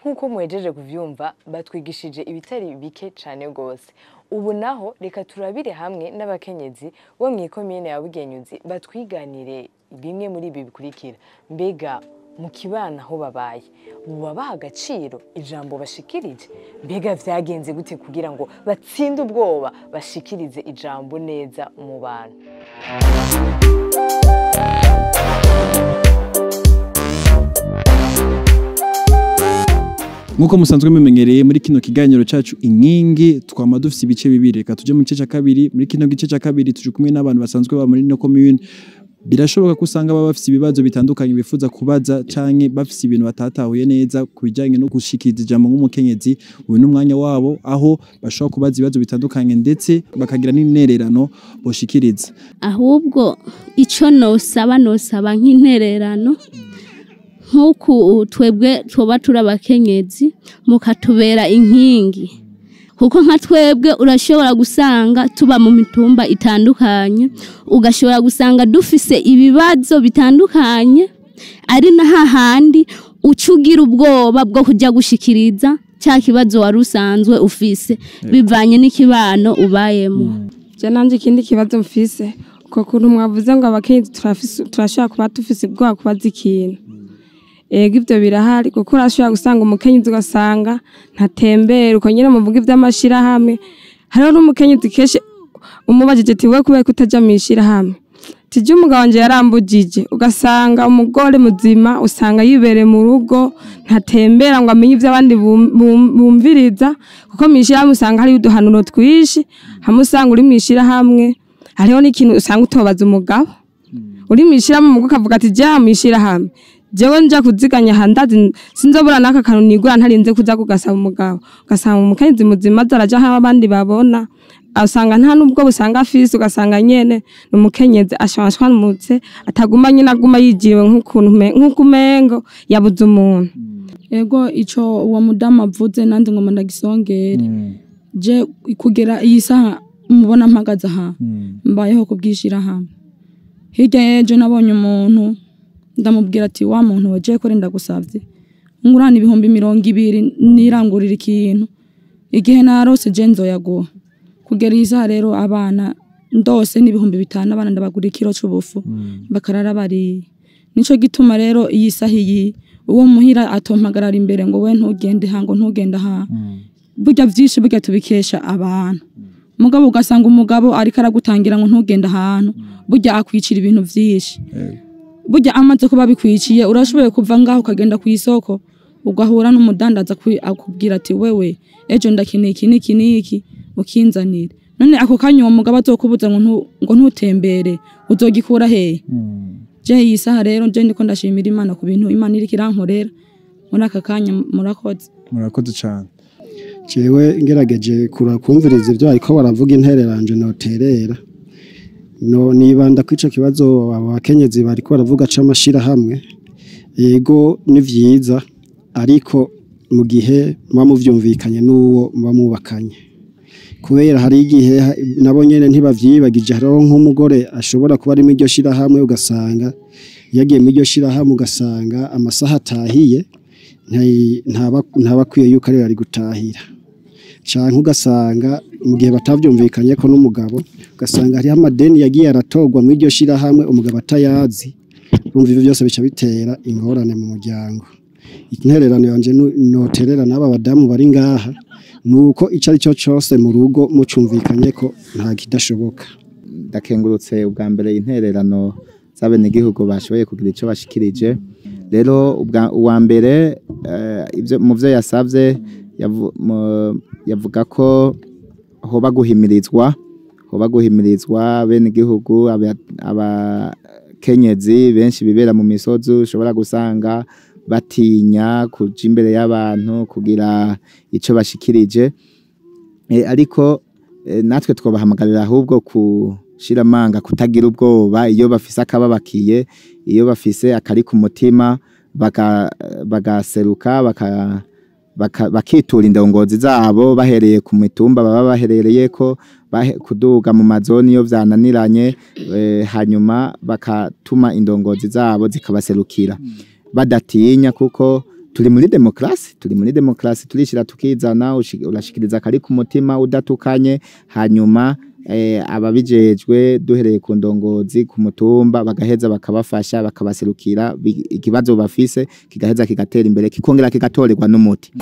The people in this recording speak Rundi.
Nk'uko muhejeje kuvyumva, batwigishije ibitari bike cane gose. Ubu naho reka turabire hamwe n'abakenyezi bo mw'ikomine ya Bugenyuzi batwiganire bimwe muri ibi bikurikira. Mbega mu kibano aho babaye bubaha agaciro ijambo bashikirije? Mbega vyagenze gute kugira ngo batsinde ubwoba, bashikirize ijambo neza mu bantu? Nkuko musanzwe mumenyereye, muri kino kiganiro cacu Inkingi twama dufise ibice bibiri. Reka tuje mu gice ca kabiri. Muri kino gice ca kabiri turi kumwe n'abantu basanzwe baba muri no commune. Birashoboka ko usanga baba bafise ibibazo bitandukanye bifuza kubaza, canke bafise ibintu batatahuye neza ku bijanye no gushikiriza ijambo nk'umukenyezi. Uyu ni umwanya wabo aho bashobora kubaza ibibazo bitandukanye, ndetse bakagira n'intererano boshikiriza. Ahubwo icyo nosaba nk'intererano, nk'uku twebwe tuba turi abakenyezi, mukatubera inkingi, kuko nka twebwe urashobora gusanga tuba mu mitumba itandukanye, ugashobora gusanga dufise ibibazo bitandukanye, ari na hahandi uca ugira ubwoba bwo kujya gushikiriza cya kibazo wari usanzwe ufise, bivanye n'ikibano ubayemo. Je nanje ikindi kibazo mfise, uko kuntu mwavuze ngo abakenyezi turashobora kuba dufise ubwoba kubaza ikintu. Ego, ivyo birahari, kuko urashobora gusanga umukenyezi ugasanga ntatembera, uko nyene muvuga ivy'amashirahamwe. Hariho n'umukenyezi kenshi umubajije ati: "We kubera ko utaja mw'ishirahamwe?" Tije umugabo wanje yarambujije. Ugasanga umugore muzima usanga yibereye mu rugo, ntatembera ngo amenye ivyo abandi bumviriza, kuko mw'ishirahamwe usanga hariyo uduhanuro twinshi. Hamwe usanga uri mw'ishirahamwe hariho n'ikintu usanga utobaza umugabo. Uri mw'ishirahamwe, umugabo ukavuga ati: "Ja mw'ishirahamwe, jewe nja kuziganya aha, ndazi sinzobura n'aka kantu nigura ntarinze kuza kugasaba umugabo." Ugasanga umukenyezi muzima aza araja aho abandi babona, usanga nta nubwo busanga afise, ugasanga nyene ni umukenyezi ashwanshwanutse, ataguma nyene, aguma yigiriwe nk'uko umengo yabuze umuntu. Ego, ico uwo mudamu avuze nandi ngoma ndagisongere. Je kugera iyi saha mubona mpagaze aha, mbayeho kubwishira hamwe. Hirya y'ejo nabonye umuntu, ndamubwira ati: "Wa muntu we, je kore ndagusavye ngurana 20,000 nirangurira ikintu, igihe narose je nzoyaguha." Kugera iyi saha rero abana ndose n'5,000, abana ndabagura ikiro c'ubufu bakarara bariye. Nico gituma rero iyi saha iyi uwo muhira atompagarara imbere ngo: "We ntugende ha, ngo ntugende aha." Burya vyinshi burya tubikesha abantu. Mugabo ugasanga umugabo ariko aragutangira ngo ntugende ahantu, burya akwicira ibintu vyinshi. Burya amaze kuba bikwiciye, urashoboye kuva ngaho ukagenda ku isoko, ugahura n'umudandaza, akubwira ati: "Wewe, ejo ndakeneye iki n'iki n'iki, ukinzanire." None ako kanya uwo mugabo azokubuza ngo ntutembere, uzogikura hehe? Je iyi saha rero je ndiko ndashimira Imana ku bintu Imana iriko irankorera muri aka kanya. Murakoze. Murakoze cyane. Jewe ngerageje kumviriza ibyo ariko baravuga, intereranje noterera no nibanda kwico kibazo abakenyezi bariko baravuga c'amashirahamwe. Yego, ni vyiza, ariko mu gihe muba muvyumvikanye n'uwo muba mubakanye, kubera hari igihe nabo nyene ntibavyibagije. Hariho nk'umugore ashobora kuba ari muri iryo shirahamwe, ugasanga yagiye muri iryo shirahamwe, ugasanga amasaha atahiye ntaba akwiye yuko ariyo yari gutahira, canke ugasanga mu gihe batavyumvikanye ko n'umugabo, ugasanga hariho amadeni yagiye aratorwa muri iryo shirahamwe umugabo atayazi. Urumva ivyo byose bica bitera ingorane mu muryango. Intererano yanje noterera n'aba badamu bari ngaha nuko ico ari cyo cose mu rugo mucumvikanye ko nta kidashoboka. Ndakengurutse ubwa mbere intererano z'abenegihugu bashoboye kugira ico bashikirije. Rero uwa mbere, ivyo mu vyo yasavye, yavuga ko hoba guhimirizwa abenegihugu, abakenyezi benshi bibera mu misozi ushobora gusanga batinya kuja imbere y'abantu kugira ico bashikirije. Ariko natwe twobahamagarira ahubwo kushira amanga, kutagira ubwoba iyo bafise akababakiye, iyo bafise akari ku mutima, bagaseruka, bakitura indongozi zabo bahereye ku mitumba baba baherereyeko, kuduga mu mazoni iyo vyananiranye, hanyuma bakatuma indongozi zabo zikabaserukira badatinya, kuko Turi muri demokrasi, turi muri demokrasi, turishira tukizana, urashikiriza kari ku mutima udatukanye, hanyuma ababijejwe duhereye ku ndongozi ku mutumba bagaheza bakabafasha, bakabaserukira, ikibazo bafise kigaheza kigatera imbere, kikongera kigatorerwa n'umuti.